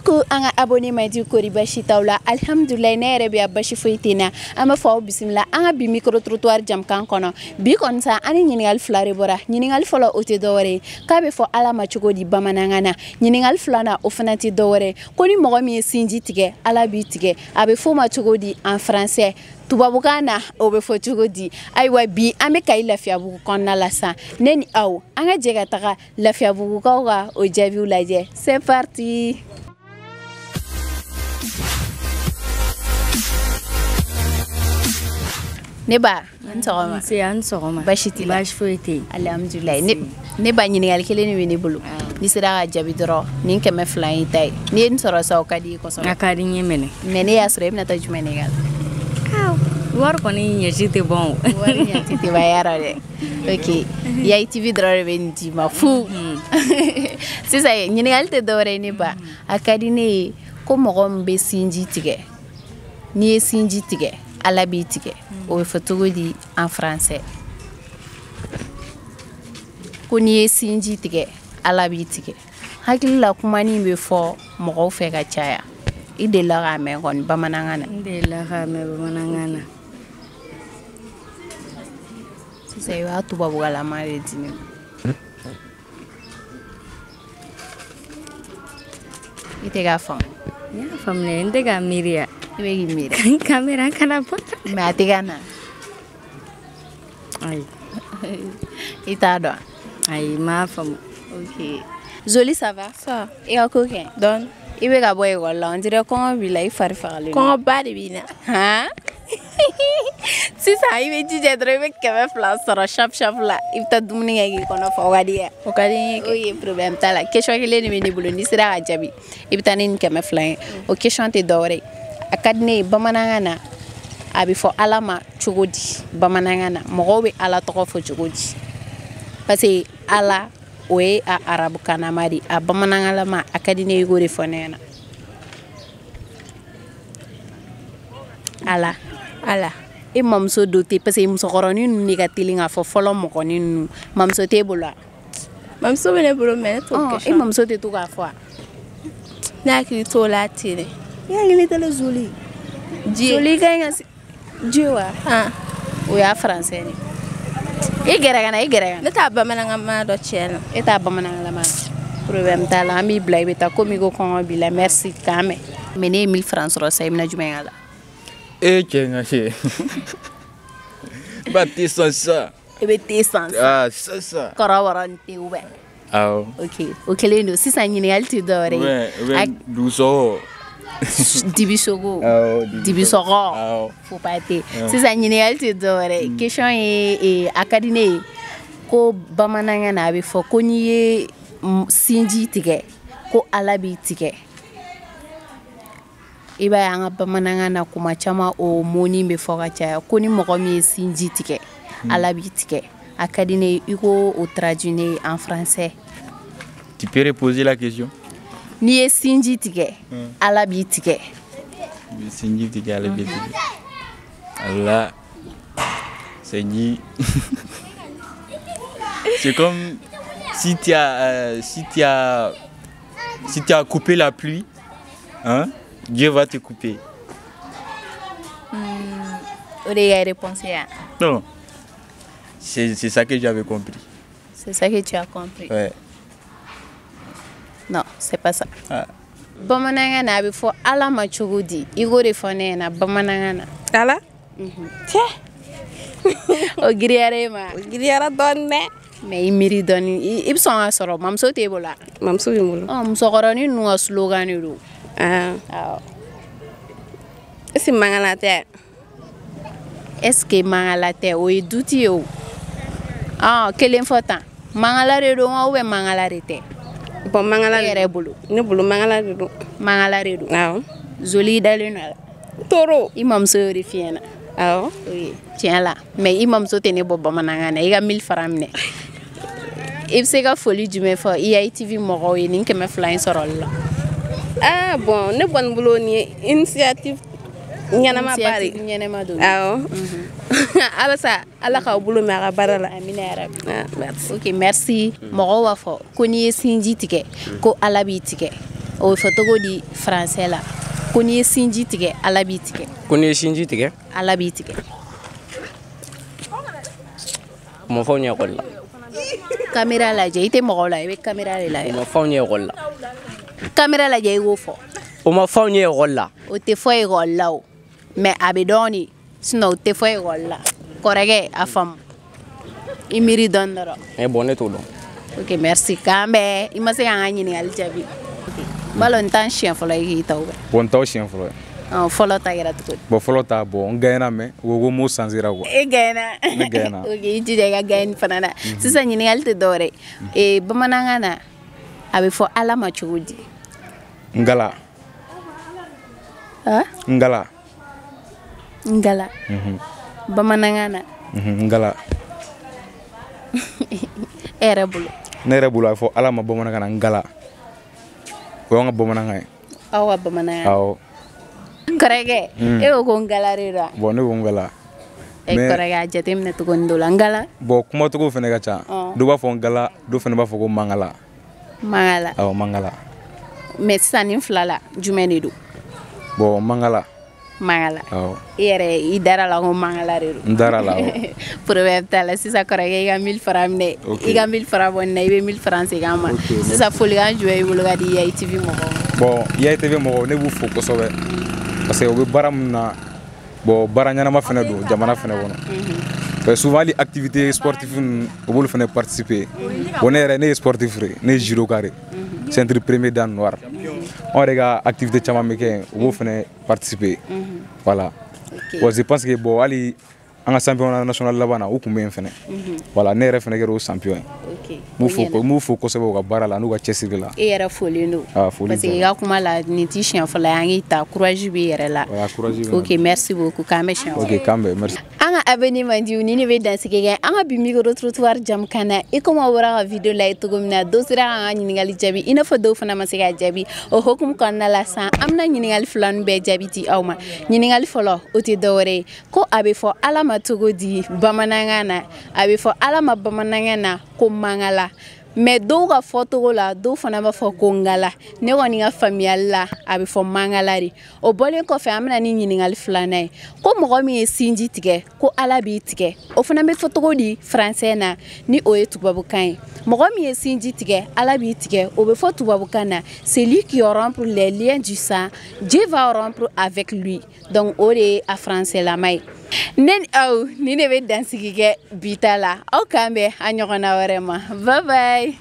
Ko an ka abonné ma di kori basi t'aw la. Alhamdulilayi, ne yɛrɛ bɛ yan, basi foyi tɛ n na. An b'a fɔ aw bisimila an ka bi micro trottoir jamukan kɔnɔ. Bi kɔni sa, an ni ɲininkali fila de bɔra. Ɲininkali fɔlɔ, o tɛ dɔwɛrɛ ye k'a bɛ fɔ Ala ma cogo di bamanankan na. Ɲininkali filanan, o fana tɛ dɔwɛrɛ ye ko ni mɔgɔ min ye sinji tigɛ, Ala b'i tigɛ, a bɛ f'o ma cogo di en français? Tubabukan na, o bɛ fɔ cogo di? Ayiwa, bi an bɛ Kayi Lafiyabugu kɔnɔna la sisan. Ne ni aw, an ka jɛ ka taga Lafiyabugukaw ka o jaabiw lajɛ. C'est parti. Ne ba, an sɔgɔma. Nse, an sɔgɔma. Baasi t'i la? Baasi foyi tɛ yen. Alhamdulilayi. Ne ba, ɲininkali kelen de bɛ ne bolo. N'i sera ka jaabi dɔrɔn, nin 200 y'i ta ye. N'i ye nin sɔrɔ sa, o ka di i ye kosɛbɛ. A ka di n ye mɛnɛ. Mais ne y'a sɔrɔ, e bɛna taa jumɛn de k'a la? Wari kɔni ɲɛji tɛ bɔn o. Wari ɲɛji tɛ ban yarɔ dɛ. Ok, Yayi TV dɔrɔn de bɛ nin d'i ma fu. Sisan, ɲininkali tɛ dɔwɛrɛ ye, ne ba. A ka di ne ye ko mɔgɔ min bɛ sinji tigɛ, n'i ye sinji tigɛ, Ala b'i tigɛ, o bɛ fɔ cogo di en français? Ko n'i ye sinji tigɛ, Ala b'i tigɛ. Hakili la, kumanin bɛ fɔ mɔgɔw fɛ ka caya. I delila k'a mɛn kɔni bamanankan na? N delila k'a mɛn bamanankan na. Sisan, i b'a tubabukalama de di ne ma. I tɛ k'a faamu? N y'a faamu dɛ, n tɛ k'a miiri ya. I bɛ k'i miiri. Caméra kana bɔ. Mais a tɛ ka na. Ayi. I t'a dɔn? Ayi, n m'a faamu. Ok. Zoli, ça va? Ça va. I ka ko kɛ? Dɔɔni. I bɛ ka bɔ ekɔli la, on dirait kɔngɔ b'i la, i fari fagalen don. Kɔngɔba de b'i na. Han? Sisan, i bɛ jija dɔrɔn, i bɛ 200 sɔrɔ sharp sharp la, i bɛ taa dumuni kɛ k'i kɔnɔ fa. O ka di ye? O ka di n ye kɛ. Ok, problème t'a la. Question kelen de bɛ ne bolo, n'i sera ka jaabi, i bɛ taa ni nin 200 ye. O question tɛ dɔwɛrɛ ye, a ka di ne ye, bamanankan na, a bɛ fɔ Ala ma cogo di bamanankan na? Mɔgɔw bɛ Ala tɔgɔ fɔ cogo di? Parce que Ala, o ye a arabukanama de ye, a bamanankanlama, a ka di ne ye i k'o de fɔ ne ɲɛna. Ala. Ala. E mamuso dɔ tɛ? Parce que musokɔrɔnin ninnu de ka teli k'a fɔ fɔlɔ. Mɔgɔnin ninnu, mamuso t'e bolo wa? Mamuso bɛ ne bolo, mais ne t'o E question. mamuso tɛ to k'a fɔ wa? Ne hakili t'o la ten de. I hakili tɛ la, Zoli? Dieu. Zoli ka ɲi ka se Dieu wa? Ah. O y'a français de ye. I gɛrɛ ka na, i gɛrɛ ka na. Ne t'a bamanankan ma dɔn tiɲɛ na. E t'a bamanankan. Problème t'a la, an b'i bila, i bɛ taa komi i ko kɔngɔ b'i la. Merci, k'an mɛn. Mais ne ye 1000 francs sɔrɔ sisan, i bɛna jumɛn k'a la? Eh, cɛ, n ka cɛ. Ba te san sisan. I bɛ te san? Ah, sisan sisan. Kɔrɔbɔrɔ ni te ou bien? Awɔ. Ok, o kelen don. Sisan, ɲininkali tɛ dɔwɛrɛ ye. Ou bien dugusɔgɔ. Dibisogo? Awɔ. Dibisɔgɔ. Awɔ. Faut pas te. Sisan, ɲininkali tɛ dɔwɛrɛ ye, question ye, a ka di ne ye ko bamanankan na, a bɛ fɔ ko n'i ye sinji tigɛ, ko Ala b'i tigɛ. I b'a ye, an ka bamanankan na, kuma caman o mɔni bɛ fɔ ka caya ko ni mɔgɔ min ye sinji tigɛ, Ala b'i tigɛ. A ka di ne ye i ko o traduit ne ye en français. Tu peux reposer la question? N'i ye sinji tigɛ, Ala b'i tigɛ. I bɛ sinji tigɛ, ale b'i tigɛ. Allah, sinji. C'est comme si tu as coupé la pluie, hein, Dieu va te couper. O de y'i ka réponse ye wa? Non. C'est ça que j'avais compris. C'est ça que tu as compris? Ouais. Non, c'est pas ça. Ah. Bamanankan na, a bɛ fɔ Ala ma cogo di? I k'o de fɔ ne ɲɛna bamanankan na. Ala. Cɛ. O giriyara e ma? O giriyara dɔɔni dɛ. Mais i miiri dɔɔni, i bɛ sɔn ka sɔrɔ. Mamuso t'e bolo wa? Mamuso bɛ n bolo. Ɔ, musokɔrɔnin ninnu ka slogan de don. Ah. Awɔ. Est ce que mangala tɛ? Est ce que mangala tɛ? O ye duti ye o. Ɔ, kelen fɔ tan. Mangala de don wa, ou bien mangala de tɛ? Bon, mangala. E yɛrɛ bolo? Ne bolo, mangala de don. Mangala de don? Awɔ. Zoli, i dalen don a la? Toro. I mamuso y'o de f'i ɲɛna? Awɔ. Oui, tiɲɛ la. Mais i mamuso tɛ ne bɔ bamanankan na. I ka 1000 francs minɛ. I bɛ se ka foli jumɛn fɔ IAI TV mɔgɔw ye nin 200 in sɔrɔli la? Ah bon, ne kɔni bolo, nin ye initiative ɲɛnama ba de. Initiative ɲɛnama don. Awɔ. Halisa Ala k'aw bolo mɛn a ka baara la. Amina yarabi. Ah, merci. Ok, merci. Mɔgɔw b'a fɔ ko n'i ye sinji tigɛ, ko Ala b'i tigɛ. O bɛ fɔ cogo di français la? Ko n'i ye sinji tigɛ, Ala b'i tigɛ. Ko n'i ye sinji tigɛ, Ala b'i tigɛ. O ma fɔ anw ye ekɔli la. Caméra lajɛ, i tɛ mɔgɔw la, i bɛ caméra de lajɛ. O ma fɔ anw ye ekɔli la. Caméra lajɛ, i k'o fɔ. O ma fɔ anw ye ekɔli la. O tɛ fɔ ekɔli la o, mais a bɛ dɔn de, sinon o tɛ fɔ ekɔli la. Kɔrɔkɛ, a faamu. I miiri dɔɔni dɔrɔn. Eh bon, ne t'o dɔn. Ok, merci. K'an bɛn, i ma se k'an ka ɲininkali jaabi. N b'a lɔn n t'an siɲɛ fɔlɔ ye k'i ta o. Bon, n t'aw siɲɛ fɔlɔ ye. Fɔlɔ ta kɛra cogo di? Bon, fɔlɔ ta, bon, n gagnera, mais u ko ko mot changera quoi. E gagnera? Ne gagnera. Ok, i jija i ka gagne fana na. Sisan ɲininkali tɛ dɔwɛrɛ ye. Bamanankan na, a bɛ fɔ Ala ma cogo di? Ngala. Ngala. Ngala. Bamanankan na. Ngala. E yɛrɛ bolo? Ne yɛrɛ bolo, a bɛ fɔ Ala ma bamanankan na ngala. O y'anw ka bamanankan ye. Aw ka bamanankan. Awɔ. Kɔrɔkɛ, e ko ko ngala de don wa? Bon, ne ko ngala. Kɔrɔkɛ, a jateminɛ cogo dɔ la, ngala. Bon, kumacogo fana ka ca. Dɔw b'a fɔ ngala, dɔw fana b'a fɔ ko mangala. Mangala. Awɔ, mangala. Mais sisan nin fila la, jumɛn de don? Bon, mangala. Mangala. Awɔ. I yɛrɛ i dara la ko mangala de don. N dara la, awɔ. Problème t'a la. Sisan kɔrɔkɛ, i ka 1000 francs minɛ. I ka 1000 francs bɔ nin na, i bɛ 1000 francs segin an ma. Sisan folikan jumɛn b'i bolo ka di Yayi TV mɔgɔw ma? Bon, Yayi TV mɔgɔw, ne b'u fo kosɛbɛ. Parce que u bɛ baara min na, bon, baara ɲɛnama fana don jamana fana kɔnɔ. Parce que souvent hali activité sportive ninnu, u b'olu fana participer. Bon, ne yɛrɛ, ne ye sportif de ye, ne ye judoka de ye. Ceinture premier dan noir. Anw yɛrɛ ka activité caman bɛ kɛ yen, u b'o fana participer. Voilà. Bon, je pense que bon, hali an ka championnat national laban na, u tun bɛ yen fana. Voilà, ne yɛrɛ fana kɛra o champion ye. N b'u fo kosɛbɛ u ka baara la n'u ka cɛsiri la. E yɛrɛ folen don. Foli parce que i ka kuma la, nin t'i siɲɛ fɔlɔ ye, an k'i ta, courage b'i yɛrɛ la. Voilà, courage bɛ n na. Ok, merci beaucoup, k'an bɛn siɲɛ wɛrɛ. Ok, k'an bɛn, merci. An ka avenue man di, ni ne bɛ dansigi kɛ an ka bi micro trottoir jamukan na. I komi aw bɔra ka video lajɛ cogo min na, dɔw sera k'an ka ɲininkali jaabi, i n'a fɔ dɔw fana ma se k'a jaabi. O hokumu kɔnɔna la sisan, an bɛna ɲininkali fila ninnu bɛɛ jaabi di aw ma. Ɲininkali fɔlɔ, o tɛ dɔwɛrɛ ye ko a bɛ fɔ Ala ma cogo di bamanankan na? A bɛ fɔ Ala ma bamanankan na ko mangala. Mais dɔw ka fɔcogo la, dɔw fana b'a fɔ ko ngala. Ne kɔni ka faamuyali la, a bɛ fɔ mangala de. O bɔlen kɔfɛ, an bɛna ni ɲininkali filanan ye. Ko mɔgɔ min ye sinji tigɛ, ko Ala b'i tigɛ. O fana bɛ fɔ cogo di français na, ni o ye tubabukan ye? Mɔgɔ min ye sinji tigɛ, Ala b'i tigɛ, o bɛ fɔ tubabukan na: celui qui rompt les liens du sang, Dieu va rompre avec lui. Donc o de ye a français lama ye. Ne ni aw, ni ne bɛ dansigi kɛ bi ta la. Aw k'an bɛn a ɲɔgɔnna wɛrɛ ma. Bye bye.